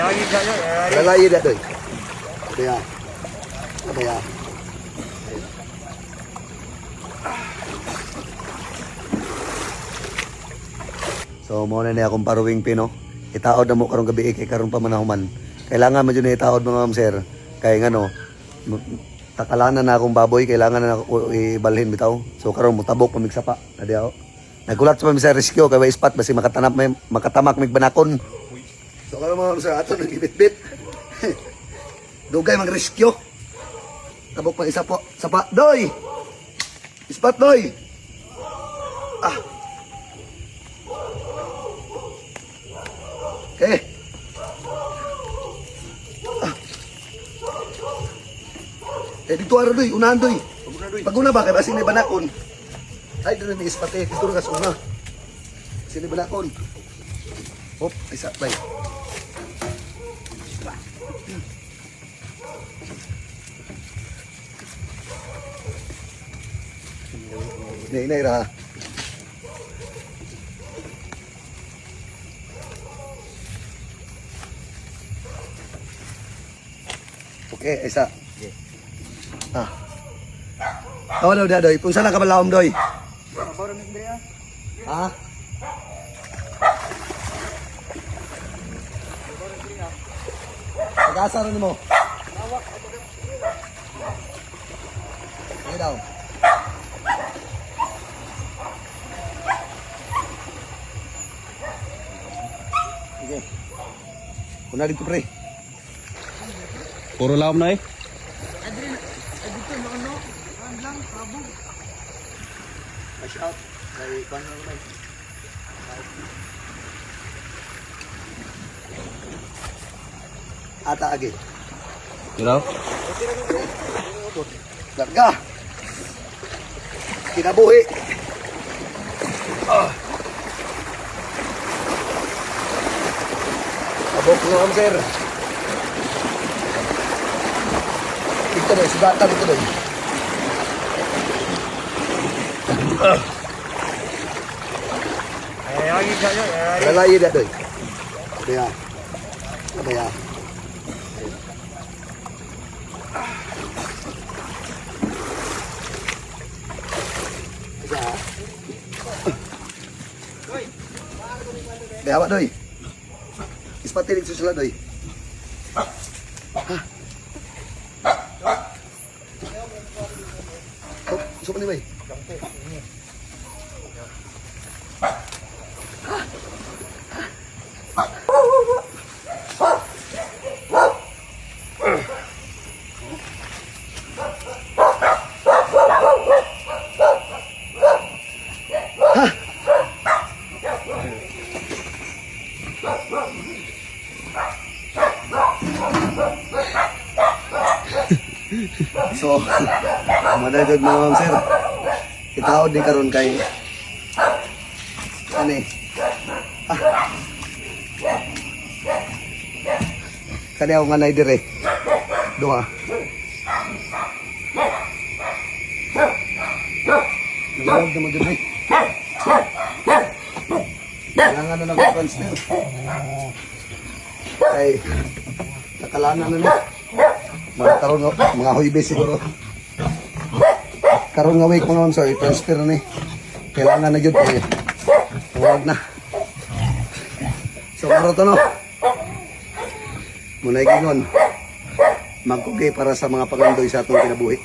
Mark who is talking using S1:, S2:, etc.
S1: Lalayi da doy. Abaya. Abaya. So mo na niya akong paruwing pino. Itaod na mo karong gabi eh, kay karon pa man human. Kailangan man jud na itaod, mga ma'am sir. Kay ngano, takalanan na akong baboy, kailangan na ako ibalhin bitaw. So karon motabok pa mig sapa. Adi ako. Nagulat sa pa sa rescue kay way spot basi makatanap may makatamak mig banakon. So karon, mga ma'am sir, ato nang gibitbit. Dugay mag rescue. Tabok pa isa po. Sapa doy. Spot doy. Ah. Okay. Ah. Eh, dito ara doy, unahan doy. Paguna ba kay basin ni banakon. Ay, dito ni ispate, dito ra sa una. Sini banakon. Hop, isa bay. Nay, nay ra. Okay, isa. Ah. Tawa daw doy. Kung saan ka balawom doy? Ha? Pag-asa rin mo. Sige daw. Sige. Una dito, pre.
S2: Puro lawom na eh.
S1: Cash out. Kay kwan na naman. Ata agi.
S2: You know?
S1: Larga. Kinabuhi. Ah. Abok nga, sir. Dito doy, sugatan dito doy. Lalayi da doy. Abaya. Abaya. Isa. Bawa doy. Ispatilig sa sila doy. Ha? Oh, so pa ni bay? So, managod mga ma'am sir. Itaod ni karon kay ano eh. Ah. Kani ako nga nay dire. Duha. Nangawag na mo dire. Kailangan na ng transfer. Kay nakalanan na ni. Mga karon mga Huwebes siguro. Karon nga week, mga ma'am sir, i-transfer na ni. Kailangan na jud kay tawag na. So maro to no. Munay gingon. Magkugi para sa mga pangandoy sa atong kinabuhi.